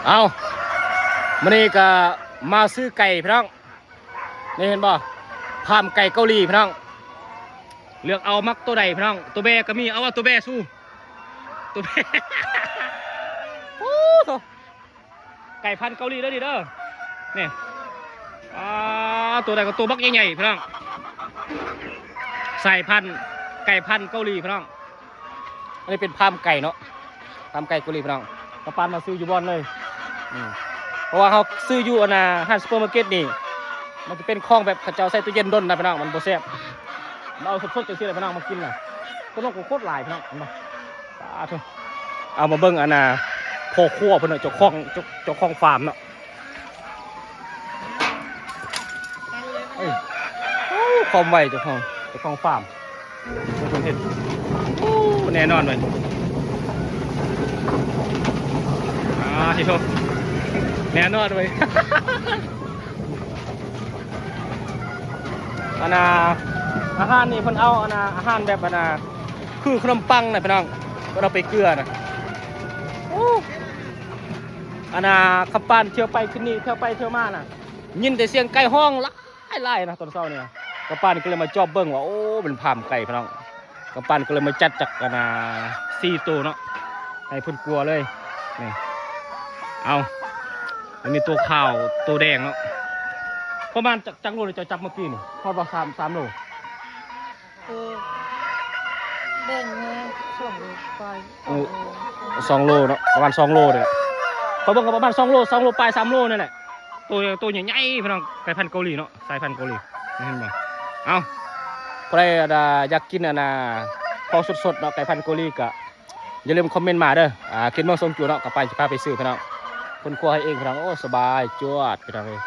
ເອົາ ມື້ນີ້ກໍມາຊື້ໄກ່ພີ່ນ້ອງ ນີ້ເຫັນບໍ່ ຟາມໄກ່ເກົາຫຼີພີ່ນ້ອງ ເລືອກເອົາມັກໂຕໃດພີ່ນ້ອງ ໂຕແບ້ກໍມີ ເອົາວ່າໂຕແບ້ສູ້ ໂຕແບ້ ໂອ້ໂຕ ໄກ່ພັນເກົາຫຼີເດີນີ້ເດີ ນີ້ ອ່າ ໂຕໃດກໍໂຕບັກໃຫຍ່ໆ ພີ່ນ້ອງ ສາຍພັນ ໄກ່ພັນເກົາຫຼີພີ່ນ້ອງ ອັນນີ້ເປັນຟາມໄກ່ເນາະ ຟາມໄກ່ເກົາຫຼີພີ່ນ້ອງ ກະປານມາຊື້ຢູ່ບ່ອນເລີຍ ອືມ ເພາະວ່າເຮົາຊື້ຢູ່ອັນນ່າຮ້ານຊຸບເປີມາເກັດນີ້ ມັນຈະເປັນຂອງແບບເຂົາເຈົ້າໃສ່ຕູ້ເຢັນດົນນະພີ່ນ້ອງ ມັນບໍ່ແຊບ ມາເອົາສົດໆ ຈັ່ງຊີ້ແຫຼະພີ່ນ້ອງ ມາກິນນະ ໂຕນົກກໍໂຄດຫຼາຍພີ່ນ້ອງ ເຫັນບໍ່ ສາທຸ ເອົາມາເບິ່ງອັນນ່າ ພໍ່ຄົວເພິ່ນເນາະ ເຈົ້າຂອງ ເຈົ້າ ເຈົ້າຂອງຟາມເນາະ ເອີ ໂອ້ ຄວາມໄວເຈົ້າຂອງ ເຈົ້າຂອງຟາມ ເພິ່ນເຮັດ ໂອ້ ແນ່ນອນເວີຍ ອ່າ ທີ່ໂທ ແນ່ນອນເວີຍ ອັນນ່າ ອາຫານນີ້ເພິ່ນເອົາອັນນ່າ ອາຫານແບບອັນນ່າ ຄືຂະໜົມປັງນະພີ່ນ້ອງ ເພິ່ນເອົາໄປເກືອນະ ໂອ້ ອັນນ່າ ຄຳປານທ່ຽວໄປຂຶ້ນນີ້ ທ່ຽວໄປທ່ຽວມານະ ຍິນແຕ່ສຽງໄກ່ຮ້ອງຫຼາຍໆນະ ຕອນເຊົ້ານີ້ນະ ກຳປານກໍເລີຍມາຈອບເບິ່ງວ່າ ໂອ້ ເປັນຟາມໄກ່ພີ່ນ້ອງ ກຳປານກໍເລີຍມາຈັດຈັກອັນນ່າ ສີ່ໂຕເນາະ ໃຫ້ເພິ່ນກົວເລີຍ ນີ້ ເອົາ ມັນມີໂຕຂາວ ໂຕແດງເນາະ ປະມານຈັກ ຈັກໂລ ເຈົ້າຈັບເມື່ອກີ້ນີ້ ຮອດບໍ່ ສາມ ສາມໂລ ເອີ ເບິ່ງແນ່ ສອງໂລປາຍ ໂອ້ ສອງໂລ ສອງໂລເນາະ ປະມານສອງໂລນີ້ແຫຼະ ຂ້ອຍເບິ່ງກໍປະມານສອງໂລ ສອງໂລປາຍ ສາມໂລນີ້ແຫຼະ ໂຕ ໂຕໃຫຍ່ໆ ພີ່ນ້ອງ ໄກ່ພັນເກົາຫຼີເນາະ ສາຍພັນເກົາຫຼີ ເຫັນບໍ່ ເອົ້າ ຜູ້ໃດ ອ່າ ຢາກກິນ ອັນນ່າ ຂອງສົດໆເນາະ ໄກ່ພັນເກົາຫຼີກໍຢ່າລືມຄອມເມັນມາເດີ ອ່າ ເຂດເມືອງຊອງຈູເນາະ ກະປານຊິພາໄປຊື້ພີ່ນ້ອງ ເພິ່ນຄົວໃຫ້ເອງພີ່ນ້ອງ ໂອ້ ສະບາຍຈວດພີ່ນ້ອງເອີຍ